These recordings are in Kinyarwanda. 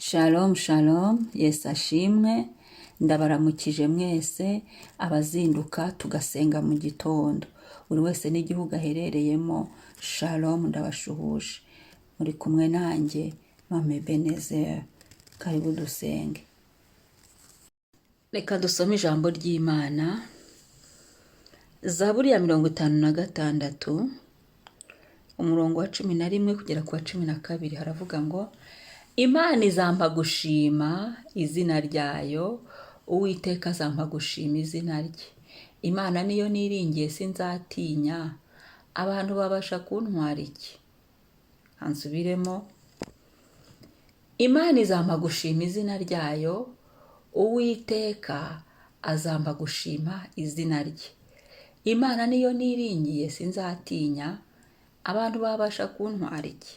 Shalom shalom, Yesu ashimwe, ndabaramukije mwese abazinduka tugasenga mu gitondo, buri wese n'igihugu aherereyemo. Shalom, ndabashuhuje, muri kumwe nanjye Mama Ebenezer. Karibu dusenge. Reka dusome ijambo ry'Imana, Zaburi ya 56, umurongo wa 11 kugera ku wa 12, haravuga ngo: "Imana izampa gushima izina ryayo, Uwiteka azampa gushima izina rye. Imana niyo niringiye, sinzatinya, abantu babasha kuntwara iki?" Hansubiremo: Imana izampa gushima izina ryayo, Uwiteka azampa gushima izina rye. Imana niyo niringiye, sinzatinya, abantu babasha kuntwara iki?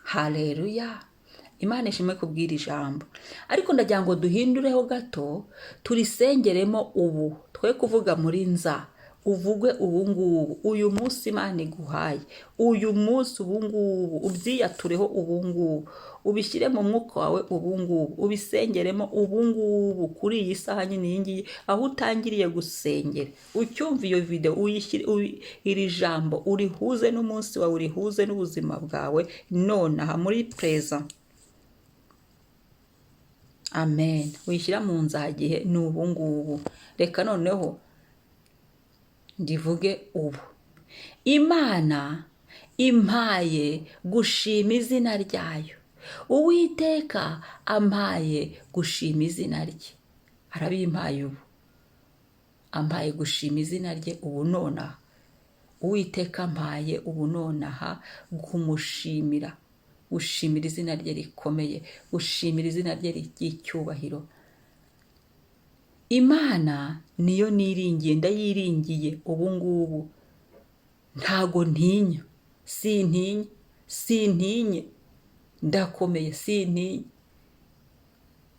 Haleluya! Imana ishimwe kubwira ijambo. Ariko ndagira ngo duhindureho gato, turisengeremo ubu, twe kuvuga muri nza, uvuge ubu ngubu, uyu munsi Imana iguhaye, uyu munsi ubu ngubu, ubyiyatureho ubu ngubu, ubishyire mu mwuka wawe ubu ngubu, ubisengeremo ubu ngubu, kuri iyi saha nyine iyi ngiyi, aho utangiriye gusengera, ucyumva iyo video, uyishyire iri jambo urihuze n'umunsi wawe, urihuze n'ubuzima bwawe nonaha muri present. Amen. Wishyira mu nzagihe, ni ubu ngubu. Reka noneho ndivuge ubu: Imana impaye gushima izina ryayo, Uwiteka ampaye gushima izina rye. Arabimpaye ubu, ampaye gushima izina rye ubu nonaha. Uwiteka ampaye ubu nonaha kumushimira, gushimira izina rye rikomeye, gushimira izina rye ry'icyubahiro. Imana niyo niringiye, ndayiringiye ubu ngubu, ntago ntinya, sintinya, sintinye, ndakomeye, sintinya.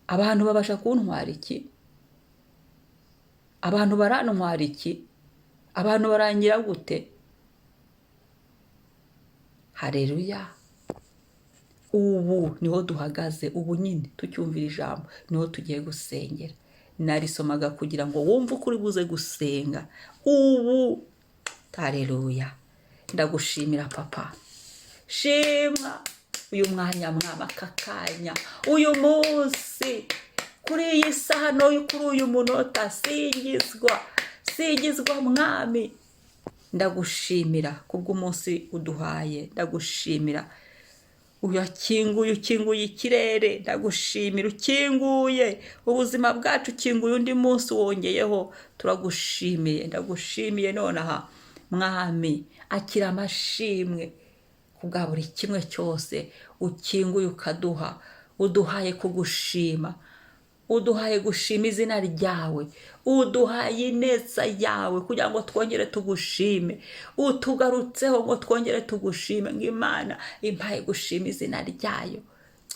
Abantu babasha kuntwara iki? Abantu barantwara iki? Abantu barangira gute? Hareruya! Ubu niho duhagaze ubu nyine, tucyumvira ijambo, niho tugiye gusengera. Narisomaga kugira ngo wumve uko uri buze gusenga ubu. Hareruya! Ndagushimira Papa, shimwa uyu mwanya, Mwami, aka kanya, uyu munsi, kuri iyi saha no kuri uyu munota. Singizwa, singizwa Mwami. Ndagushimira kubw'umunsi uduhaye, ndagushimira urakinguye, ukinguye ikirere, ndagushimira ukinguye ubuzima bwacu, ukinguye undi munsi wongeyeho. Turagushimiye, ndagushimiye nonaha Mwami. Akira amashimwe ku bwa buri kimwe cyose ukinguye ukaduha. Uduhaye kugushima, uduhaye gushima izina ryawe, uduhaye ineza yawe kugira ngo twongere tugushime, utugarutseho ngo twongere tugushime, ngo Imana impaye gushima izina ryayo.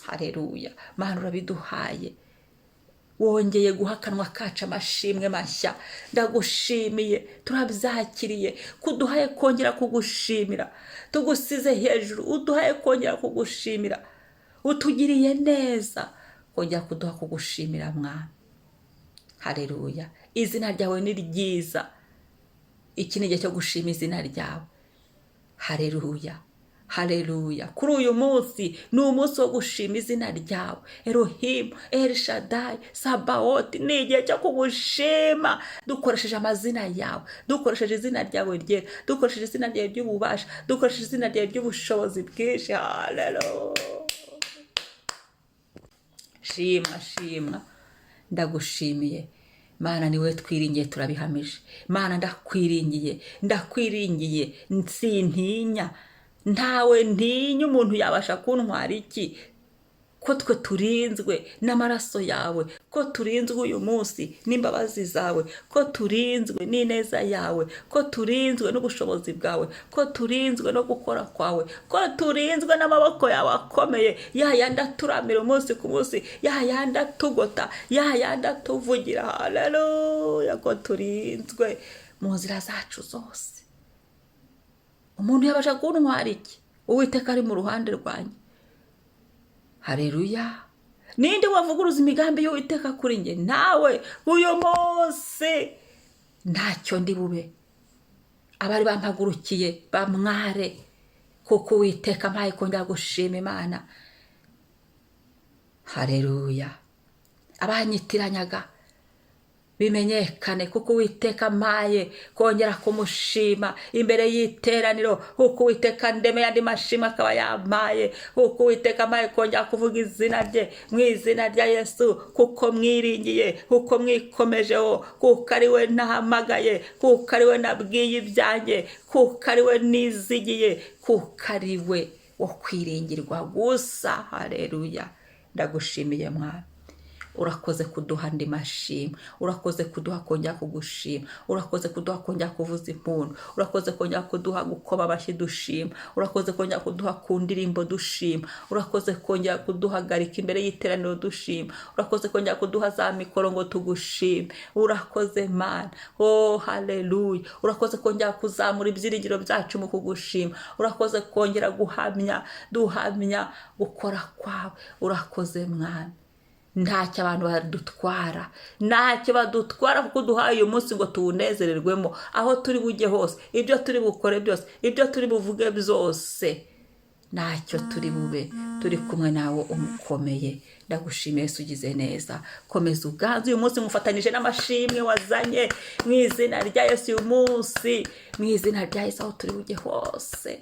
Hareruya! Mana, urabiduhaye, wongeye guha akanwa kacu amashimwe mashya. Ndagushimiye, turabyakiriye, kuduhaye kongera kugushimira, tugusize hejuru, uduhaye kongera kugushimira, utugiriye neza kongera kuduha kugushimira, Mwami. Hareruya! Izina ryawe ni ryiza. Iki ni igihe cyo gushima izina ryawe. Hareruya, hareruya! Kuri uyu munsi ni umunsi wo gushima izina ryawe, Erohimu, Elshadai, Sabawoti. Ni igihe cyo kugushima dukoresheje amazina yawe, dukoresheje izina ryawe ryera, dukoresheje izina ryawe ry'ububasha, dukoresheje izina ryawe ry'ubushobozi bwinshi. Hareruya! Shimwa, shimwa, ndagushimiye Mana, niwe twiringiye, turabihamije. Mana, ndakwiringiye, ndakwiringiye, sintinya, ntawe ntinya. Umuntu yabasha kuntwara iki, ko twe turinzwe n'amaraso yawe, ko turinzwe uyu munsi n'imbabazi zawe, ko turinzwe n'ineza yawe, ko turinzwe n'ubushobozi bwawe, ko turinzwe no gukora kwawe, ko turinzwe n'amaboko yawe akomeye, ya yandi aturamira umunsi ku munsi, ya yandi atugota, ya yandi atuvugira? Haleluya! Ko turinzwe mu nzira zacu zose, umuntu yabasha kuntwara iki, Uwiteka ari mu ruhande rwanjye? Hareruya! Ninde wavuguruza imigambi y'Uwiteka kuri njye? Nawe uyu munsi ntacyo ndi bube. Abari bampagurukiye bamware, kuko Uwiteka ampaye kongera gushima Imana. Hareruya. Abanyitiranyaga bimenyekane, kuko Uwiteka ampaye kongera kumushima imbere y'iteraniro, kuko Uwiteka ndemeye andi mashimwe akaba yampaye, kuko Uwiteka ampaye kongera kuvuga izina rye mu izina rya Yesu, kuko mwiringiye, kuko mwikomejeho, kuko ari we nahamagaye, kuko ari we nabwiye ibyanjye, kuko ari we nizigiye, kuko ari we wo kwiringirwa gusa. Hareruya. Ndagushimiye Mwami, urakoze kuduha andi mashimwe, urakoze kuduha kongera kugushima, urakoze kuduha kongera kuvuza impundu, urakoze kongera kuduha gukoma amashyi dushima, urakoze kongera kuduha ku ndirimbo dushima, urakoze kongera kuduhagarika imbere y'iteraniro dushima, urakoze kongera kuduha za mikoro ngo tugushime. Urakoze Mana. Oh haleluya. Urakoze kongera kuzamura ibyiringiro byacu mu kugushima, urakoze kongera guhamya duhamya gukora kwawe. Urakoze Mwami. Ntacyo abantu badutwara, ntacyo badutwara, kuko uduhaye uyu munsi ngo tuwunezererwemo. Aho turi bujye hose, ibyo turi bukore byose, ibyo turi buvuge byose, ntacyo turi bube turi kumwe nawe umukomeye. Ndagushimiye Yesu, ugize neza. Komeza uganze uyu munsi, mufatanyije n'amashimwe wazanye mu izina rya Yesu. Uyu munsi mu izina rya Yesu, aho turi bujye hose,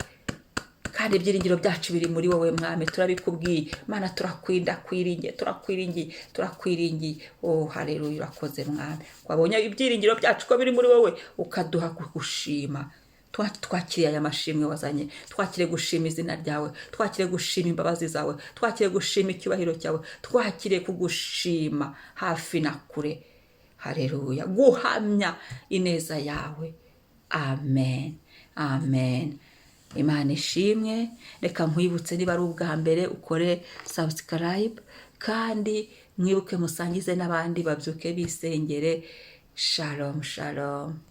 kandi ibyiringiro byacu biri muri wowe Mwami, turabikubwiye Mana, turakwinda kwiringiye, turakwiringiye, turakwiringiye. Oh haleluya. Urakoze Mwami, wabonye ibyiringiro byacu ko biri muri wowe, ukaduha kugushima. Twakiriye aya mashimwe wazanye, twakire gushima izina ryawe, twakire gushima imbabazi zawe, twakire gushima icyubahiro cyawe, twakire kugushima hafi na kure. Haleluya. Guhamya ineza yawe. Amen, amen. Imana ishimwe. Reka nkwibutse, niba ari ubwa mbere, ukore subscribe, kandi mwibuke musangize n'abandi babyuke bisengere. Shalom, shalom.